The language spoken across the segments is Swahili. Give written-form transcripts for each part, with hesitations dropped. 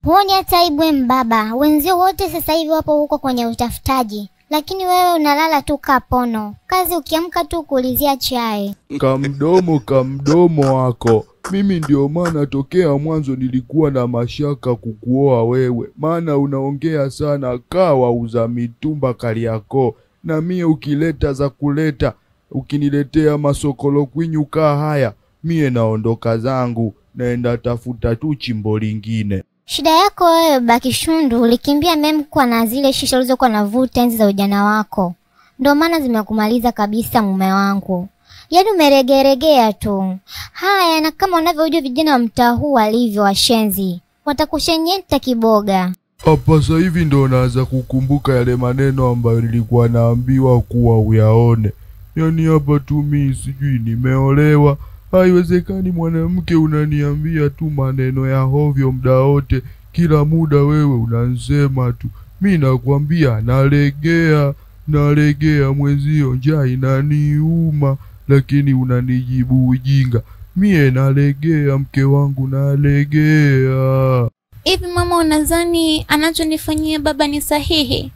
Huoni hata aibu mbaba? Wenzio wote sasa hivi wapo huko kwenye utafutaji, lakini wewe unalala tu kapono. Kazi ukiamka tu kuulizia chai. Kamdomo kamdomo wako. Mimi ndio maana tokea mwanzo nilikuwa na mashaka kukuoa wewe, maana unaongea sana kawa uza mitumba Kariakoo, na mie ukileta za kuleta, ukiniletea masokolo kwinyu kaa haya, mie naondoka zangu, naenda tafuta tu chimbo lingine. Shida yako wewe baba Kishundu, ulikimbia memkwa na zile shisha ulizokuwa navuta enzi za ujana wako. Ndio maana zimekumaliza kabisa mume wangu. Yaani umeregeregea tu. Haya, na kama unavyojua vijana wa mtaa huu walivyo washenzi, watakushenyeta kiboga. Hapa sasa hivi ndo naanza kukumbuka yale maneno ambayo nilikuwa naambiwa kuwa uyaone. Yaani hapa tu mimi sijui nimeolewa. Haiwezekani mwanamke unaniambia tu maneno ya hovyo muda wote, kila muda wewe unansema tu. Mimi nakwambia nalegea, nalegea mwenzio, njaa inaniuma, lakini unanijibu ujinga. Mie nalegea mke wangu, nalegea. Hivi mama, unadhani anachonifanyia baba ni sahihi?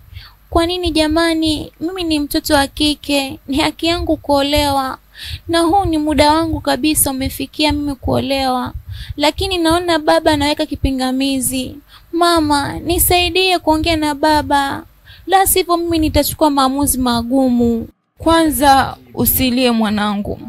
Kwa nini jamani? Mimi ni mtoto wa kike, ni haki yangu kuolewa, na huu ni muda wangu kabisa umefikia mimi kuolewa. Lakini naona baba anaweka kipingamizi. Mama, nisaidie kuongea na baba, la sivyo mimi nitachukua maamuzi magumu. Kwanza usilie mwanangu.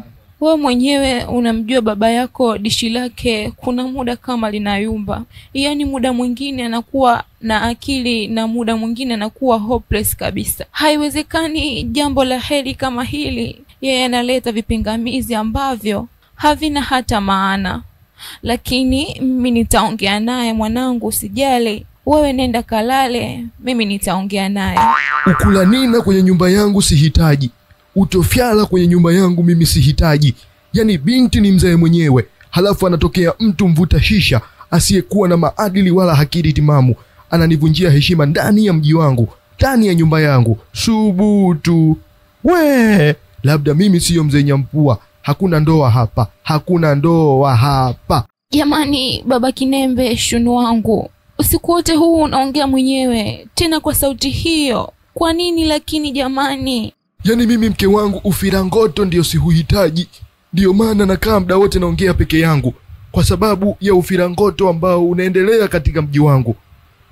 Wewe mwenyewe unamjua baba yako, dishi lake kuna muda kama linayumba. Yaani muda mwingine anakuwa na akili na muda mwingine anakuwa hopeless kabisa. Haiwezekani jambo la heri kama hili yeye analeta vipingamizi ambavyo havina hata maana. Lakini mimi nitaongea naye mwanangu, usijali. Wewe nenda kalale, mimi nitaongea naye. Ukula nina kwenye nyumba yangu sihitaji. Utofyala kwenye nyumba yangu mimi sihitaji. Yaani binti ni mzae mwenyewe, halafu anatokea mtu mvuta shisha asiyekuwa na maadili wala akili timamu, ananivunjia heshima ndani ya mji wangu, ndani ya nyumba yangu. Subutu we, labda mimi siyo mzee Nyampua. Hakuna ndoa hapa, hakuna ndoa hapa. Jamani baba Kinembe, shunu wangu, usiku wote huu unaongea mwenyewe tena kwa sauti hiyo, kwa nini lakini jamani? Yaani mimi mke wangu ufirangoto ndio sihuhitaji. Ndio maana nakaa muda wote naongea peke yangu, kwa sababu ya ufirangoto ambao unaendelea katika mji wangu.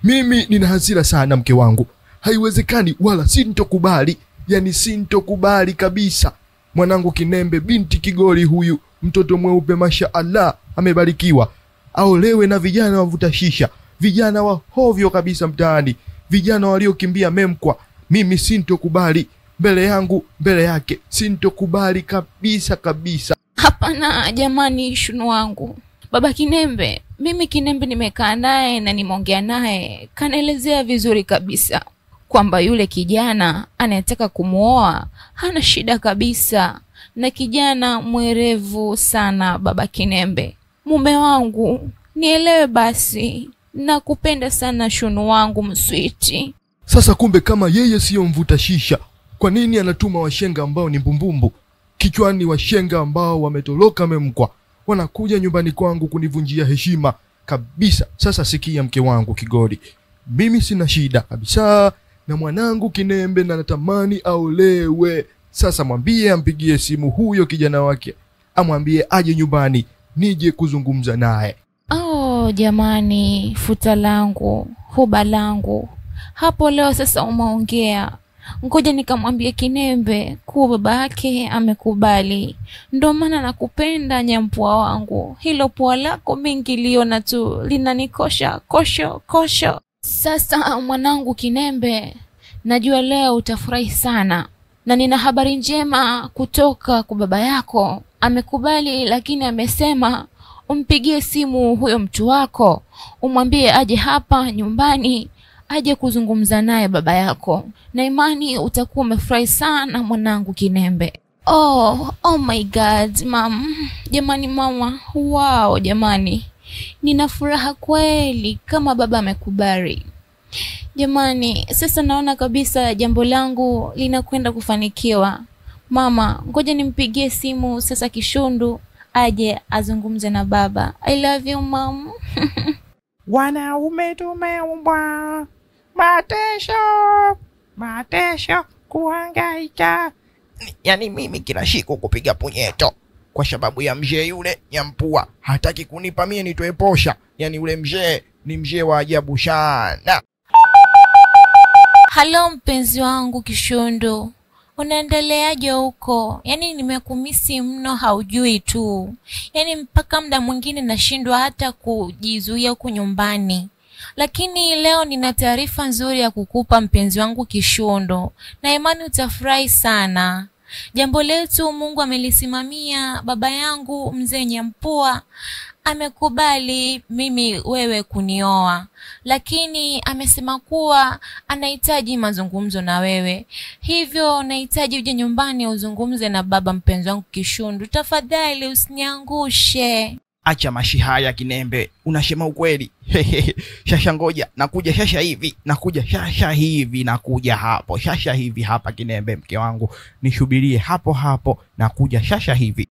Mimi nina hasira sana mke wangu. Haiwezekani wala sintokubali. Yaani sintokubali kabisa. Mwanangu Kinembe, binti Kigoli huyu, mtoto mweupe masha Allah, amebarikiwa, aolewe na vijana wavuta shisha, vijana wa hovyo kabisa mtaani, vijana waliokimbia memkwa. Mimi sintokubali. Mbele yangu, mbele yake, sintokubali kabisa kabisa. Hapana jamani, shunu wangu. Baba Kinembe, mimi Kinembe nimekaa naye na nimeongea naye, kanaelezea vizuri kabisa kwamba yule kijana anayetaka kumuoa hana shida kabisa, na kijana mwerevu sana. Baba Kinembe, mume wangu, nielewe basi, nakupenda sana shunu wangu mswiti. Sasa kumbe kama yeye siyo mvuta shisha, kwa nini anatuma washenga ambao ni mbumbumbu kichwani, washenga ambao wametoloka memkwa, wanakuja nyumbani kwangu kunivunjia heshima kabisa? Sasa sikia mke wangu Kigoli, mimi sina shida kabisa na mwanangu Kinembe, na natamani aolewe. Sasa mwambie ampigie simu huyo kijana wake, amwambie aje nyumbani nije kuzungumza naye. Oh jamani, futa langu, huba langu, hapo leo sasa umeongea. Ngoja nikamwambie Kinembe kuwa baba yake amekubali. Ndio maana nakupenda nyampua wangu. Hilo pua lako mingi liona tu linanikosha kosho kosho. Sasa mwanangu Kinembe, najua leo utafurahi sana, na nina habari njema kutoka kwa baba yako. Amekubali, lakini amesema umpigie simu huyo mtu wako, umwambie aje hapa nyumbani, aje kuzungumza naye baba yako. Na imani utakuwa umefurahi sana mwanangu Kinembe. Oh my God, mam. Jamani mama, wow jamani. Nina furaha kweli kama baba amekubali. Jamani, sasa naona kabisa jambo langu linakwenda kufanikiwa. Mama, ngoja nimpigie simu sasa Kishundu aje azungumze na baba. I love you mom. Wanaume tumeumbwa matesho, matesho, kuhangaika. Yaani mimi kila siku kupiga punyeto kwa sababu ya mzee yule Nyampua hataki kunipa mie nitoe posha. Yaani yule mzee ni mzee wa ajabu sana. Halo mpenzi wangu Kishundu, unaendeleaje huko? Yaani nimekumisi mno, haujui tu. Yaani mpaka muda mwingine nashindwa hata kujizuia huku nyumbani. Lakini leo nina taarifa nzuri ya kukupa mpenzi wangu Kishundu, na imani utafurahi sana. Jambo letu Mungu amelisimamia. Baba yangu mzee Nyampua amekubali mimi wewe kunioa, lakini amesema kuwa anahitaji mazungumzo na wewe. Hivyo nahitaji uje nyumbani uzungumze na baba mpenzi wangu Kishundu. Tafadhali usiniangushe. Acha mashihaya Kinembe, unasema ukweli. Shasha ngoja, nakuja shasha hivi, nakuja shasha hivi, nakuja hapo shasha hivi hapa Kinembe mke wangu, nishubirie hapo hapo, nakuja shasha hivi.